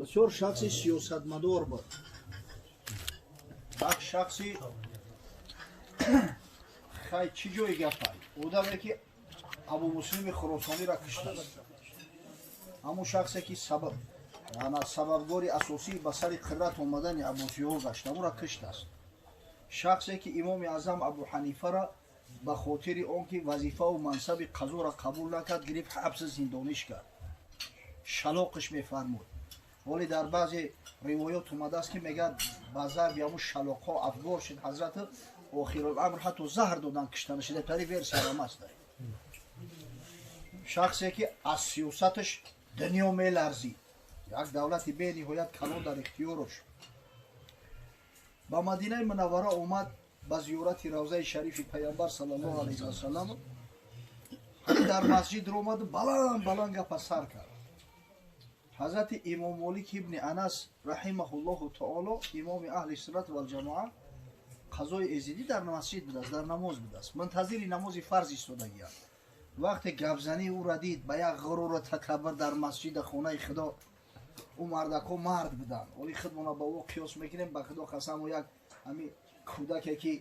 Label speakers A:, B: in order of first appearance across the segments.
A: Бисёр шахси сиёсатмадор буд. Як шахси хай чӣ ҷои гапай, одаме ки Абу Муслими Хуросониро киштааст, ҳамун шахсе ки сабаб ана сабабгори асосӣ ба сари қудрат омадани аббосиҳо гашт, ҳамура киштааст. Шахсе ки Имоми Аъзам Абу Ҳанифара ба хотири он ки вазифаву мансаби қазоро қабул накард, гирифт, ҳабси зиндониш кард, шалоқиш мефармуд. Вале дар баъзе ривоят омадааст, ки мегӯяд, ба зарби ҳамун шалоқҳо афгор шуд ҳазрат, охируламр ҳатто заҳр додан, киштанаш тари версиярам аст. Шахсе ки аз сиёсаташ дунё меларзид, як давлати бениҳоят калон дар ихтиёрош. Ба Мадинаи Мунаввара омад ба зиёрати равзаи шарифи Пайғамбар саллаллоҳу алайҳи васаллам. Дар масҷид омаду баланд баланд гапа сар кард. Ҳазрати Имом Молик ибни Анас раҳимаҳуллоҳу таоло, имоми аҳли суннат валҷамоа, қазои эзидӣ дар масҷид будааст, дар намоз будааст, мунтазири намози фарз истодагианд. Вақте гапзании ӯра дид, ба як ғуруру такаббур дар масҷида, хонаи Худо, ӯ мардакҳо мард буданд, оли худмона ба ӯ қиёс мекунем, ба Худо қасам, як ҳами кӯдаке ки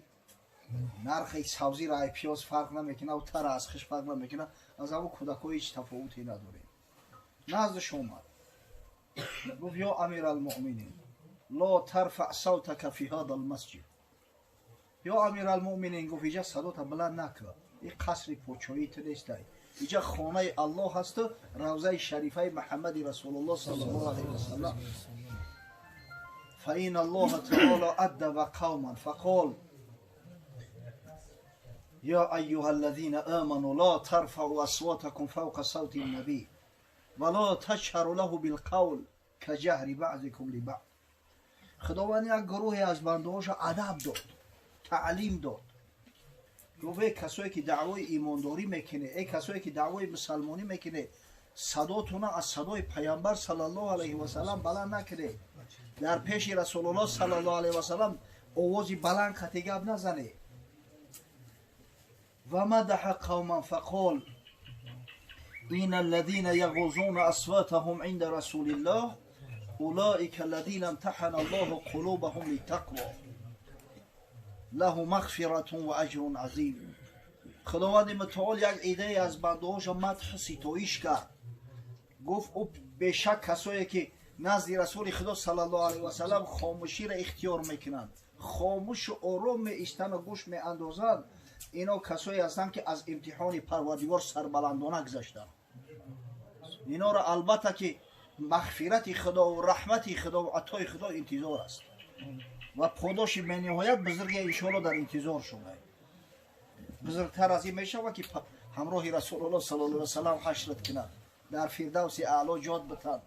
A: нархи савзиро ай пиёз фарқ намекунад, тара аз хиш фарқ намекунад, аз ҳамун кӯдакҳо ҳеҷ тафовуте надорем. Наздаш омад, гуфт: «Ё амир алмуъминин, ло тарфаъ савтака фи ҳада алмасҷид». Ё амир алмуъминин, гуфт, иҷа садота баланд накун, ин қасри подшоҳии ту нестай, иҷа хонаи Аллоҳ ҳасту равзаи шарифаи Муҳаммади Расулуллоҳ саллаллоҳу алайҳи васаллам. فإن الله تعالى أدب قوما فقال: يا أيها الذين آمنوا لا ترفعوا أصواتكم فوق صوت النبي ولا تجهروا له بالقول كجهر بعضكم لبعض. Худованд як гурӯҳе аз бандаҳоша адаб дод, таълим дод, гуфт: эй касое ки даъвои имондорӣ мекунед, эй касое ки даъвои мусалмонӣ мекунед, садотона аз садои Пайғамбар саллаллоҳу алайҳи васаллам баланд накунед, дар пеши Расулуллоҳ саллаллоҳу алайҳи васаллам овози баланд қати гап назанед. ومدح قوما فقال: إن الذين يغضون أصواتهم عند رسول الله أولئك الذين امتحن الله قلوبهم للتقوى لهم مغفرة وأجر عظيم. Худованди мутаол як идае аз бандаҳоша мадҳу ситоиш кард, гуфт: ӯ бешак касое ки назди Расули Худо саллаллоҳу алайҳи васаллам хомӯширо ихтиёр мекунанд, хомӯшу ором меистану гӯш меандозанд, ино касое ҳастанд, ки аз имтиҳони Парвардигор сарбаландона гузаштанд. Инора албатта ки мағфирати Худову раҳмати Худову атои Худо интизор аст ва подоши бениҳоят бузурге иншоалло дар интизор шуда. Бузургтар аз ин мешавад, ки ҳамроҳи Расулулло саллаллоҳу алайҳи васаллам ҳашрат кунад, дар Фирдавси Аъло ҷод битад?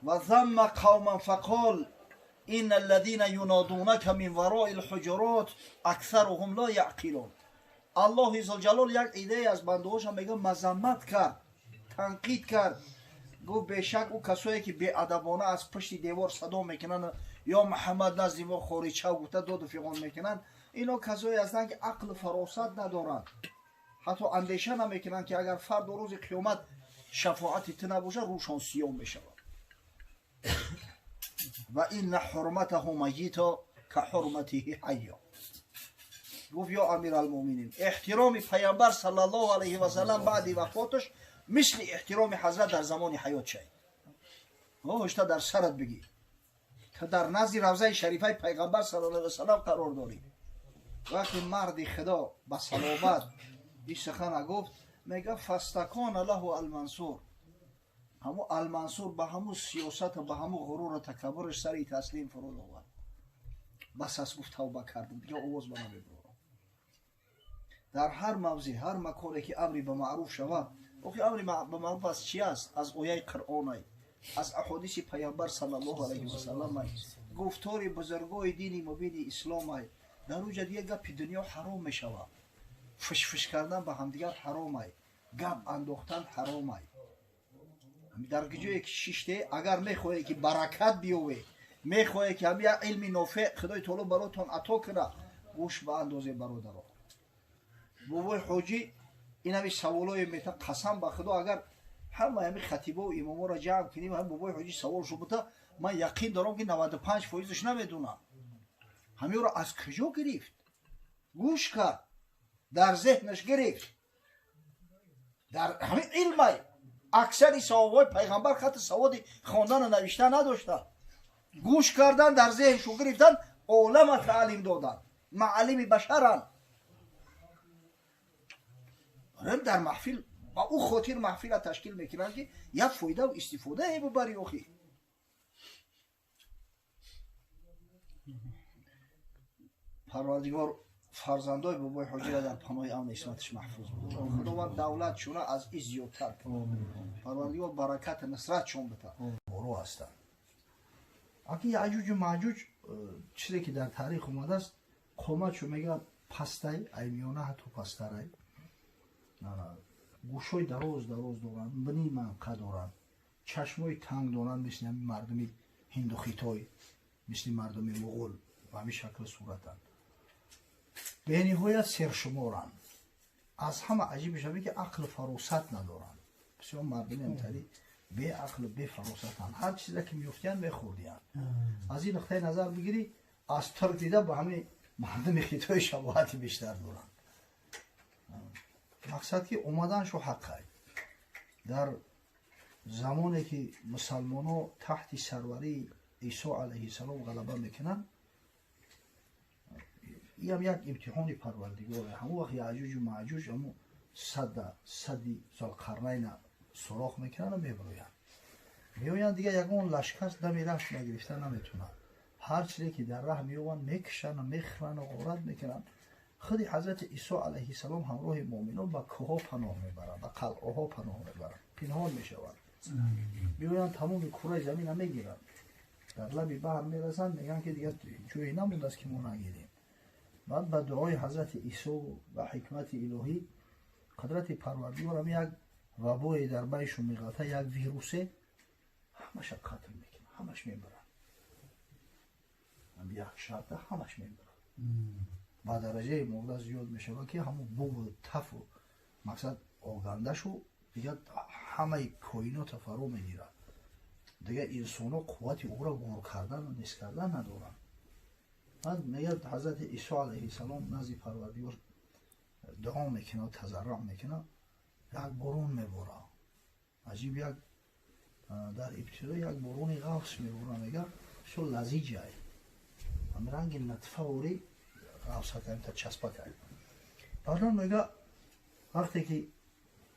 A: وذم قوما فقال: إن الذين ينادونك من وراء الحجرات أكثرهم لا يعقلون. Аллоҳи зулҷалол як идае аз бандаҳоша мега мазаммат кард, танқид кард, гуфт: бешак ӯ касое ки беадабона аз пушти девор садо мекунанд, ё Муҳаммад, назди мо хориҷа, гуфта доду фиғон мекунанд, ино касое ҳастанд, ки ақлу фаросат надоранд, ҳатто андеша намекунанд, ки агар фардо рӯзи қиёмат шафоати ту набошад, рӯшон сиём мешавад. وإن حرمته ميتا كحرمته حيا. Гуфт: ё амиралмуъминин, эҳтироми Пайғамбар саллаллоҳу алайҳи васаллам баъди вафоташ мисли эҳтироми ҳазрат дар замони ҳаёт шай. Ҳошта дар сарат бигӣ, ки дар назди равзаи шарифаи Пайғамбар саллаллоҳу алайҳи васаллам қарор дорӣ. Вақте марди Худо ба салобат ин сухана гуфт, мега: فاستكان له المنصور. Ҳамун Алмансур ба ҳамун сиёсату ба ҳамун ғуруру такаббураш сари таслим фуруд овард. Бас аст, гуфт, тавба кардам, дига овоз ба намебурам. Дар ҳар мавзеъ, ҳар маконе ки амри ба маъруф шавад, охи амри ба маъруф аз чи аст? Аз ояи Қуръонай, аз аҳодиси Пайғамбар саллаллоҳу алайҳи васалламай, гуфтори бузургои дини мубини исломай. Дар уҷа дига гапи дунё ҳаром мешавад, фишфиш кардан ба ҳамдигар ҳаромай, гап андохтан ҳаромай. Дар ҷое ки шиште, агар мехоҳе, ки баракат биёве, мехоҳе, ки ҳами як илми нофеъ Худои таоло баротон ато кунад, гӯш ба андозе, бародаро. Бобои ҳоҷӣ инами саволое мета, қасам ба Худо, агар Ҳама ҳами хатибо ва имоморо ҷамъ кунем, ҳам бобои ҳоҷӣ савол шуд бута, ман яқин дорам ки 95%-ш намедонам. Ҳамиро аз куҷо гирифт? Гӯш кард, дар зеҳнаш гирифт. Дар ҳамин илмай аксари савобҳои пайғамбар хати саводи хондану навишта надошта. Гӯш кардан, дар зеҳншу гирифтан, олама таълим додан. Маълими башаранд. Дар маҳфил ба ӯ хотир маҳфила ташкил мекунанд ки як фоидаву истифодае бубари охи. Парвардигор фарзандои бобои ҳоҷира дар паноҳи амни исматаш маҳфуз буд. Худованд давлат чуна аз ин зиёдтар кунад. Парвардигор баракати нусратшон бита. Боро ҳастанд. Аки яъҷуҷу маъҷуҷ чизе ки дар таърих омадааст, қоматшо мегӯяд пастай, аймиёна ҳатто пастарай. Гӯшҳои дароз дароз доранд, бини манқа доранд, чашмҳои танг доранд, мисли ҳамин мардуми ҳинду хитой, мисли мардуми муғул, ба ҳамин шакли суратанд. Бениҳоят сершуморанд. Аз ҳама аҷибаш ҳамин ки ақлу фаросат надоранд. Бисёр мардуми ҳамтари беақлу бефаросатанд. Ҳар чизе ки меёфтиянд мехӯрдиянд. Аз ин нуқтаи назар бигирӣ, аз турк дида ба ҳамин мардуми хитой шабоҳати бештар доранд. Мақсад ки омаданшо ҳаққай. Дар замоне ки мусалмоно таҳти сарварии Исо алайҳиссалом ғалаба мекунанд, иам як имтиҳони парвардигоре. Ҳамон вақт яъҷуҷу маъҷуҷ ҳамун сади Зулқарнайна сурох мекунанд ва мебироянд. Меоянд, дигар ягон лашкар дами раҳ нагирифта наметавонад. Ҳар чизе ки дар раҳ меёбанд мекушанд, мехӯранд, ғорат мекунанд. Худи ҳазрати Исо алайҳиссалом ҳамроҳи муъминон ба кӯҳҳо паноҳ мебаранд, ба қалъаҳо паноҳ мебаранд, пинҳон мешаванд. Меоянд тамоми кураи замина мегиранд. Дар лаби баҳр мерасанд, мегӯянд ки дигар ҷое намондааст ки мо нагирем. Баъд ба дуои ҳазрати Исо ва ҳикмати илоҳӣ қудрати парвардигор ҳам як вабое дар байшон меғалта, як вирусе ҳамаша қатл мекунад, ҳамаш мебаранд. Як шабда ҳамаш мебаранд. Ба дараҷаи мурда зиёд мешавад ки ҳамон буву тафу мақсад огандашу дигар ҳамаи коинота фаро мегирад. Дигар инсонҳо қуввати ӯро гур кардану нест кардан надоранд. Баъд мегӯяд ҳазрати Исо алайҳиссалом назди парвардигор дуо мекунад, тазарруъ мекунад, як борон меборад. Аҷиб як дар ибтидо як борони ғафс меборад, мегӯяд бисёр лазиҷай. Ҳам ранги натфаворӣ ғафса кардем та часпа кардем. Баъдан мегӯяд вақте ки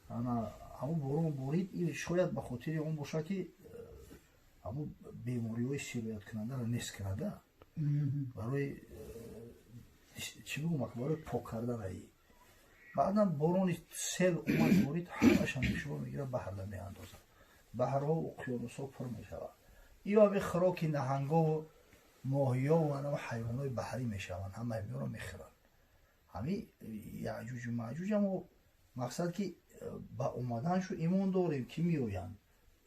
A: ҳамон борон борид, ин шояд ба хотири он бошад ки ҳамон бемориҳои сирояткунандаро нест кунада. Барои чӣ бигӯм, барои пок кардан аи. Баъдан борони сел омад борид, ҳамаша мешуба мегирад, баҳрда меандозад. Баҳрҳо уқёнусҳо пур мешавад. Ё ҳами хӯроки наҳангову моҳиёву анав ҳайвонҳои баҳрӣ мешаванд, ҳама ҳамиёро мехӯранд. Ҳами яъҷуҷу маъҷуҷ амо мақсад ки ба омаданшу имон дорем ки меоянд.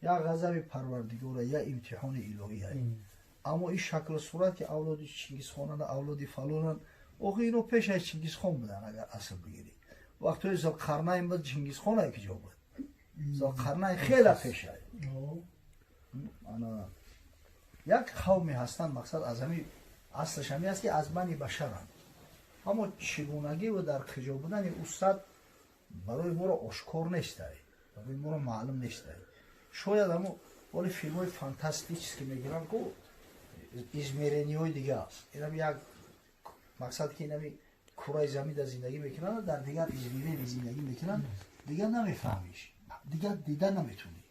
A: Як ғазаби парвардигора, як имтиҳони илоҳия. Аммо ин шаклу сурат ки авлоди Чингизхонанд, авлоди фалонанд, охи ино пеш аз Чингизхон буданд агар асл бигирӣ. Вақтҳои Зулқарнайн буд, Чингизхон ай киҷо буд? Зулқарнайн хеле пеш ай. Ана як қавме ҳастанд, мақсад аз ҳамин аслаш ҳамин аст ки аз бани башаранд. Аммо чигунагӣ ва дар киҷо будани ӯ сад барои моро ошкор нестай, барои моро маълум нестай. Шояд ҳамо оли филмҳои фантастически мегиранд ку измерениҳои дига аст. Инам як мақсад ки инами кураи замин дар зиндагӣ мекунанд, дар дигар измерени зиндагӣ мекунанд, дигар намефаҳмиш, дигар дида наметунӣ.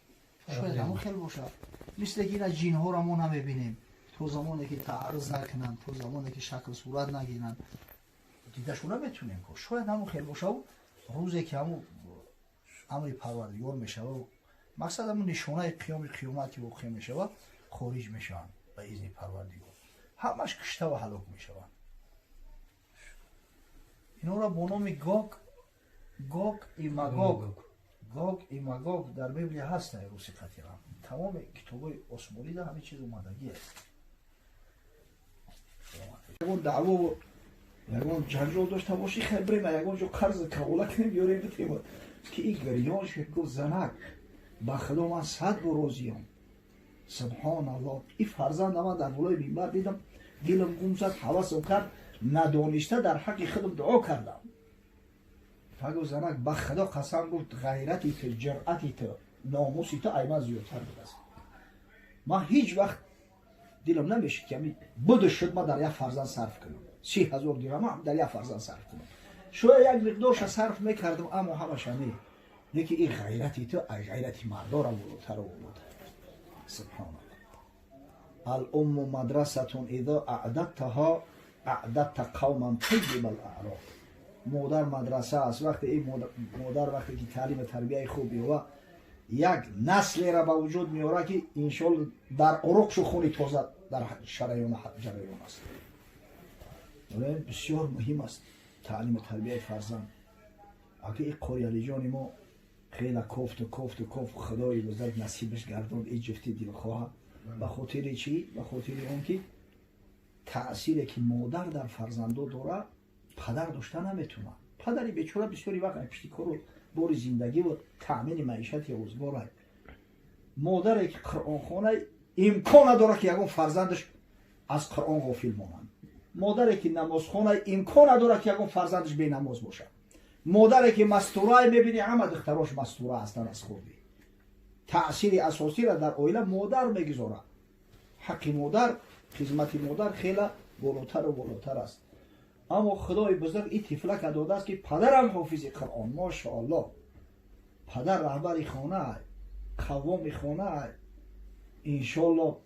A: Шояд ҳамон хел бошад. Мисле ки ина ҷинҳоро мо намебинем то замоне ки таарруз накунанд, то замоне ки шакл сурат нагиранд, дидашу наметунем ку. Шояд ҳамон хел бошаву рӯзе ки ҳамон амри парвардигор мешавад, мақсад ҳамон нишонаи қиёми қиёмат ки воқеъ мешавад, хориҷ мешаванд ба изни парвардигор. Ҳамаш кушта ва ҳалок мешаванд. Инҳоро бо номи Гог, Гог и Магог, Гог и Магог дар Библия ҳаст руси қатирам. Тамоми китобҳои осмонида ҳамин чиз омадагӣ аст. Ягон даъво, ягон ҷанҷол дошта бошӣ, хай брема ягон ҷо қарз кавола кунем, биёрем битем. Ки ин гирён шуд, гуфт занак. Ба Худо ман 100 бор розиям. Субҳоналлоҳ, ин фарзанда ман дар болои минбар дидам, дилам гум зад, ҳавасам кард, надониста дар ҳаққи худам дуо кардам. Фагу занак, ба Худо қасам, гуфт, ғайрати ту, ҷуръати ту, номуси ту ай ман зиёдтар будааст. Ман ҳеҷ вақт дилам намешид, ки ами буду шуд ман дар як фарзанд сарф кунам, 30 000 дирҳам дар як фарзанд сарф кунам. Шояд як миқдорша сарф мекардам, аммо ҳамаша не. Леки ин ғайрати ту ай ғайрати мардора болотару болотар. Субҳоналлоҳ. الأم مدرسة إذا أعددتها أعددت قوما طيب الأعراق. Модар мадраса аст. Вақте ин модар, вақте ки таълиму тарбияи хуб ёва, як наслеро ба вуҷуд меорад, ки иншоалло дар уруқшу хуни тоза дар шараёну ҷараён аст. Бисёр муҳим аст таълиму тарбияи фарзанд. Аки ин Қориалиҷони мо хеле кофту кофту кофт, Худои бузург насибаш гардонд ин ҷуфти дилхоҳа. Ба хотири чӣ? Ба хотири он ки таъсире ки модар дар фарзандо дорад, падар дошта наметавонад. Падари бечора бисёри вақт пишти кору бори зиндагиву таъмини маишати рӯзгора. Модаре ки қуръонхона, имкон надорад, ки ягон фарзандаш аз Қуръон ғофил монанд. Модаре ки намозхона, имкон надорад, ки ягон фарзандаш бенамоз бошад. Модаре ки мастурай, мебини, ҳама духтарош мастура ҳастанд аз хурдӣ. Таъсири асосиро дар оила модар мегузорад. Ҳаққи модар, хизмати модар хела болотару болотар аст. Аммо Худои бузург ин тифлака додааст, ки падарам ҳофизи Қуръон, мошоаллоҳ, падар раҳбари хона, қаввоми хона. Иншоалло,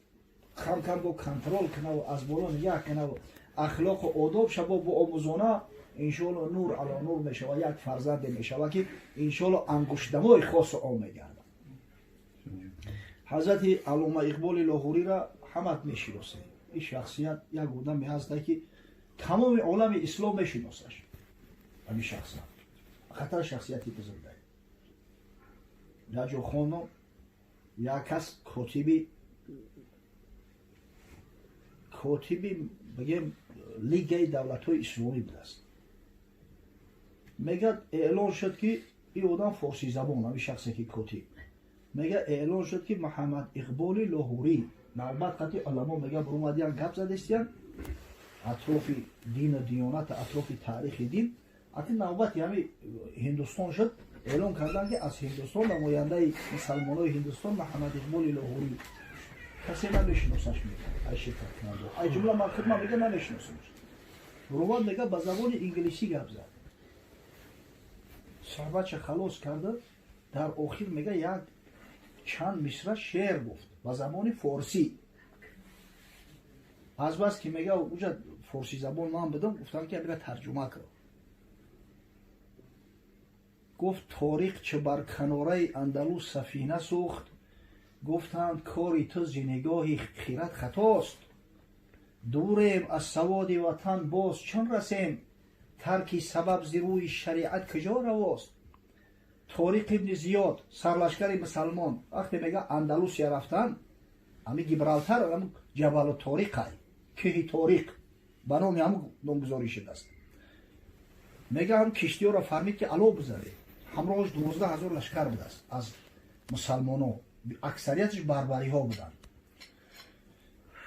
A: кам кам бо контрол кунаву аз боло нигаҳ кунаву ахлоқу одоб шабо бо омӯзона, иншоалло, нур ало нур мешава, як фарзанде мешава, ки иншоалло ангуштнамои хосу ом мегардад. Ҳазрати Аллома Иқболи Лоҳурира ҳамат мешиносем. Ин шахсият як одаме ҳаста, ки тамоми олами ислом мешиносаш. Ҳамин шахса хатар шахсияти бузургае. Як ҷо хондам, як кас котиби, бигем, Лигаи давлатҳои исломӣ будааст. Мегӯяд, эълон шуд, ки ин одам форсизабон, ҳамин шахсе ки котиб, мега, эълон шуд, ки Муҳаммад Иқболи Лоҳурӣ навбат қати уламо, мега, бурумадиян, гап задестиян атрофи дину диёнат, атрофи таърихи дин. Ати навбати ҳами Ҳиндустон шуд. Эълон карданд, ки аз Ҳиндустон намояндаи мусалмонои Ҳиндустон Муҳаммад Иқболи Лоҳурӣ. Касе намешиносаш, мега, ай ширкаткунанда, ай ҷумла ман худман, мега, намешиносамаш. Бурумад, мега, ба забони инглисӣ гап зад. Суҳбатша халос карда, дар охир, мега, як чанд мисра шеър гуфт ба забони форсӣ. Азбас ки, мега, уҷа форсизабон ман будам, гуфтам, ки абира тарҷума кар. Гуфт: «Ториқ чӣ бар канораи Андалус сафина сӯхт, гуфтанд, кори ту зи нигоҳи хират хатост. Дурем аз саводи ватан, боз чун расем, тарки сабаб зи рӯи шариат куҷо равост?» Ториқ ибни Зиёд, сарлашкари мусалмон, вақте, мега, Андалусия рафтан, ами Гибралтар, Ҷабалу Ториқай, кӯҳи Ториқ ба номи ҳамн номгузорӣ шудааст. Мега, ҳам киштиёро фармид, ки ало бизанед. Ҳамроҳаш 12 000 лашкар будааст аз мусалмоно, аксарияташ барбариҳо буданд.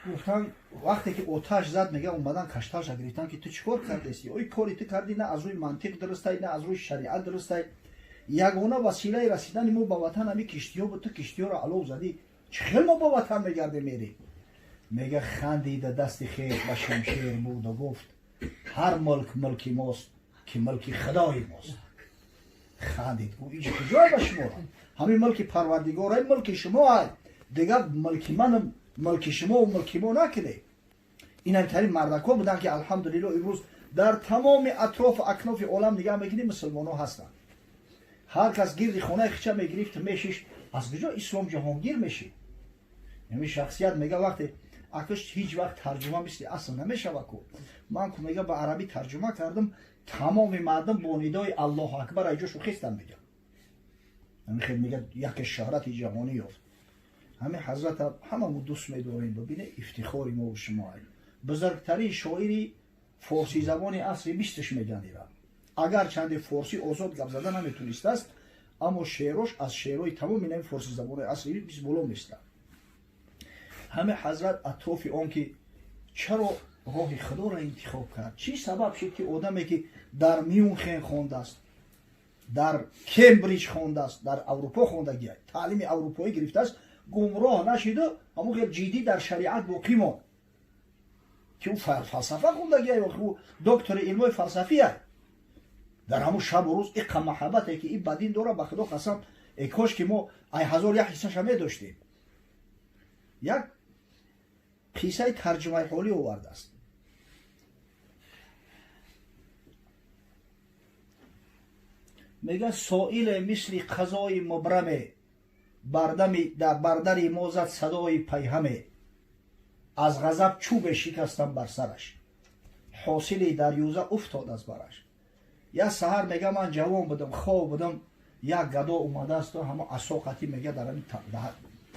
A: Гуфтан, вақте ки оташ зад, мега, омадан, кашташа гирифтан, ки ту чӣ кор кардеси? Ой, кори ту кардӣ на аз рӯи мантиқ дурустай, на аз рӯи шариат дурустай. Ягона василаи расидани мо ба ватан ҳами киштиҳо буд, ту киштиҳоро алов задӣ, чӣ хел мо ба ватан мегардем, мерем? Мега, хандида, дасти хеш ба шамшер бурду гуфт: «Ҳар мулк мулки мост, ки мулки Худои мост». Хандид, гуфт: «Инҷа куҷое ба шуморо? Ҳамин мулки Парвардигорай, мулки шумо ай, дигар мулки манам, мулки шумо, мулки мо накунед». Инамтарин мардакҳо буданд, ки алҳамдулилло, имрӯз дар тамоми атрофу акнофи олам нигаҳ мекунӣ, мусулмонҳо ҳастанд. Ҳар кас гирди хонаи хича мегирифт, мешишт, аз куҷо ислом ҷаҳонгир мешид? Ҳамин шахсият, мега, вақте акаш ҳеҷ вақт тарҷума мисли асл намешава ку. Ман ку, мега, ба арабӣ тарҷума кардам, тамоми мардум бо нидои «Аллоҳу акбар» ай ҷошу хестанд. Мега, ҳамин хел, мега, яке шӯҳрати ҷаҳонӣ ёфт. Ҳамин ҳазрата ҳамаму дӯст медорем. Бибине, ифтихори мову шумо, бузургтарин шоири форсизабони асри бистш меган ира. Агар чанде форсӣ озод гап зада наметонистааст. Аммо шеърош аз шеърҳои тамоми нави форсизабонои асри бис боло места. Ҳаме ҳазрат атрофи он ки чаро роҳи худоро интихоб кард, чӣ сабаб шуд ки одаме ки дар Мюнхен хондааст, дар Кембриҷ хондааст, дар Аврупо хондагия, таълими аврупоӣ гирифтааст, гумроҳ нашиду ҳамон хел ҷиддӣ дар шариат боқӣ монд, ки ӯ фалсафа хондагия, ӯ доктори илмҳои фалсафия. Дар ҳамон шабу рӯз иқа маҳаббате ки ин ба дин дора, ба худо қасам, э кош ки мо ай ҳазор як ҳиссаша медоштем. Як қиссаи тарҷумаи ҳолӣ овардааст. Мегӯяд соиле мисли қазои мубраме бардари мо зад садои пайҳаме, аз ғазаб чӯбе шикастам бар сараш, ҳосили дарёза уфтод аз бараш. Як саҳар мега ман ҷавон будам, хоб будам, як гадо омадаасту ҳамо асо қатӣ мега дар ҳамин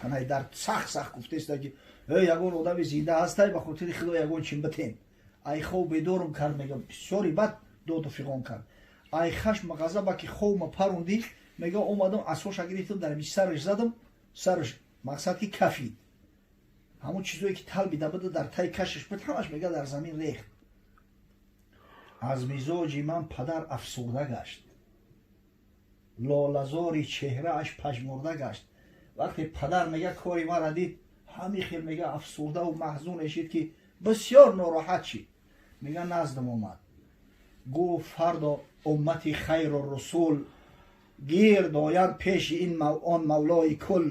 A: танаи дар сахт сахт гуфтеста ки э ягон одами зинда ҳастай, ба хотири худо ягон чин битен. Ай хоб бедорум кард, мега бисёри бад доду фиғон кард. Ай хашм ғазаба ки хобма парондӣ, мега омадам асоша гирифтам дар ҳамин сараш задам, сараш мақсад ки кафид. Ҳамон чизое ки талбида буда дар таи кашиш буд, ҳамаш мега дар замин рехт. Аз мизоҷи ман падар афсурда гашт, лолазори чеҳрааш пажмурда гашт. Вақте падар мега кори мара дид, ҳамин хел мега афсурдаву маҳзун эшид ки бисёр нороҳат шид. Мега наздам омад, гуфт фардо уммати хайру русул гирд оянд пеши ин он мавлои кул.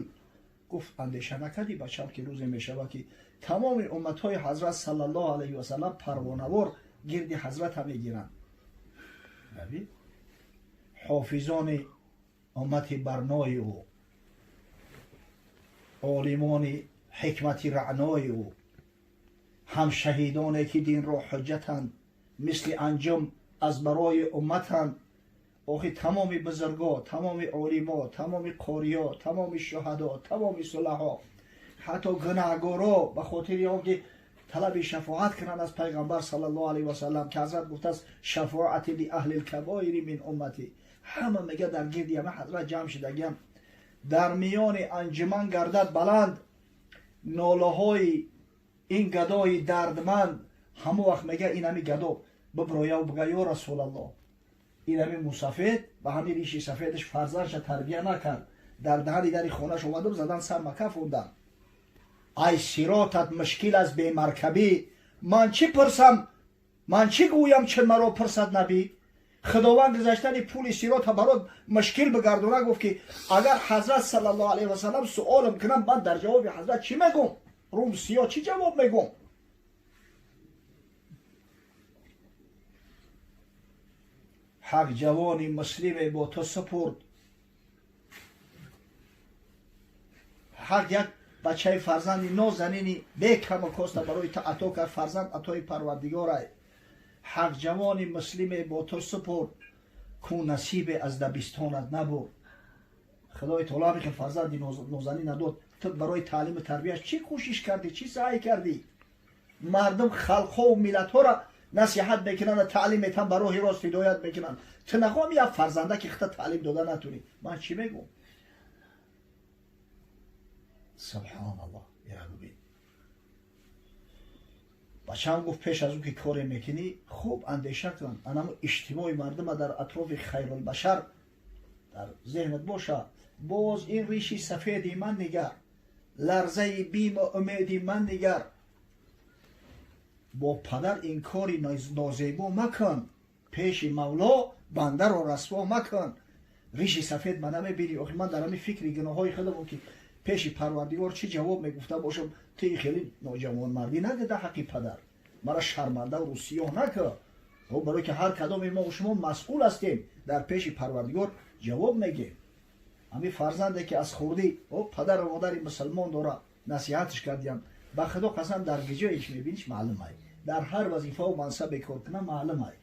A: Гуфт андеша накардӣ бачам ки рӯзе мешавад ки тамоми умматҳои ҳазрат саллаллоҳу алайҳи васаллам парвонавор гирди ҳазрата мегиранд. Ҳофизони уммати барнои ӯ, олимони ҳикмати раънои ӯ, ҳам шаҳидоне ки динро ҳуҷҷатанд, мисли анҷум аз барои умматанд. Охи тамоми бузурго, тамоми олимо, тамоми қориё, тамоми шуҳадо, тамоми сулаҳо, ҳатто гунаҳгоро ба хотири он ки талаби шафоат кунанд аз пайғамбар саллаллоҳу алайҳи васаллам, ки ҳазрат гуфтааст шафоати ли аҳли лкабоири мин уммати, ҳама мега дар гирди ҳама ҳазрат ҷамъ шидагиам. Дар миёни анҷуман гардад баланд нолаҳои ин гадои дардманд. Ҳамон вақт мега ин ҳами гадо биброяву бига ё расулаллоҳ, ин ҳами мусафед ба ҳами риши сафедаш фарзандша тарбия накард, дар даҳани дари хонаш омадам задан сар макафондан. Ай сиротат мушкил аз бемаркабӣ, ман чӣ пурсам, ман чӣ гӯям чун маро пурсад набӣ? Худованд гузаштани пули сирота барот мушкил бигардона. Гуфт ки агар ҳазрат саллаллоҳу алайҳи васаллам суолам кунам, ман дар ҷавоби ҳазрат чӣ мегӯм? Рум сиё чӣ ҷавоб мегӯм? Ҳақ ҷавони муслиме бо ту супурд, ҳақ як бачаи фарзанди нозанини бекаму коста барои ту ато кард, фарзанд атои парвардигорай. Ҳақ ҷавони муслиме бо ту супурд, ку насибе аз дабистонат набурд. Худои таоло ҳамин хел фарзанди нозанин надод. Ту барои таълиму тарбияш чӣ кӯшиш кардӣ, чӣ саъй кардӣ? Мардум халқҳову миллатҳоро насиҳат мекунанд, таълим метаҳанд, ба роҳи рост ҳидоят мекунанд. Ту нахоҳам як фарзанда ки худта таълим дода натунӣ. Ман чӣ мегӯм? Субҳоналлоҳ. Ира бибин, бачаам гуфт пеш аз он ки коре мекунӣ хуб андеша кун, анамо иҷтимои мардума дар атрофи хайрулбашар дар зеҳнат боша. Боз ин риши сафеди ман нигар, ларзаи биму умеди ман нигар. Бо падар ин кори нозебо макун, пеши мавло бандаро расво макун. Риши сафед ма намебинӣ? Охи ман дар ҳамин фикри гуноҳҳои худам ки пеши парвардигор чӣ ҷавоб мегуфта бошам, ту хеле ноҷавонмардӣ накарда ҳаққи падар, мара шармандаву рӯсиёҳ накар. Барое ки ҳар кадоме мо шумо масъул ҳастем, дар пеши парвардигор ҷавоб мегем. Ҳамин фарзанде ки аз хурдӣ падару модари мусалмон дора, насиҳатш кардиям, ба худо қасам дар гиҷоеш мебиниш маълум ай, дар ҳар вазифаву мансабе кор кунам маълум ай,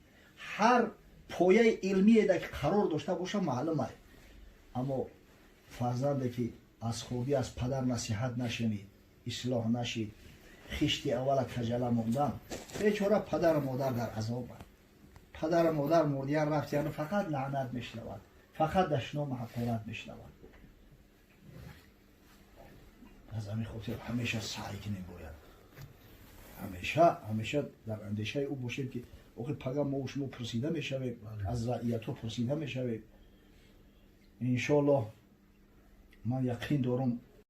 A: ҳар пояи илмие ки қарор дошта боша маълум ай. Аммо фарзанде ки аз хурдӣ аз падар насиҳат нашунид, ислоҳ нашид, хишти аввала каҷала мондан, бечора падару модар дар азобанд. Падару модар мурдиян рафтияну фақат лаънат мешунавад. Фақат дашном, ҳақорат мешунавад. Аз ҳамин хотир ҳамеша саъй кунем, бояд ҳамеша, ҳамеша дар андешаи ӯ бошем, ки охир пага мо шумо пурсида мешавем, аз раиятҳо пурсида мешавем, иншоаллоҳ. Ман яқин дорам.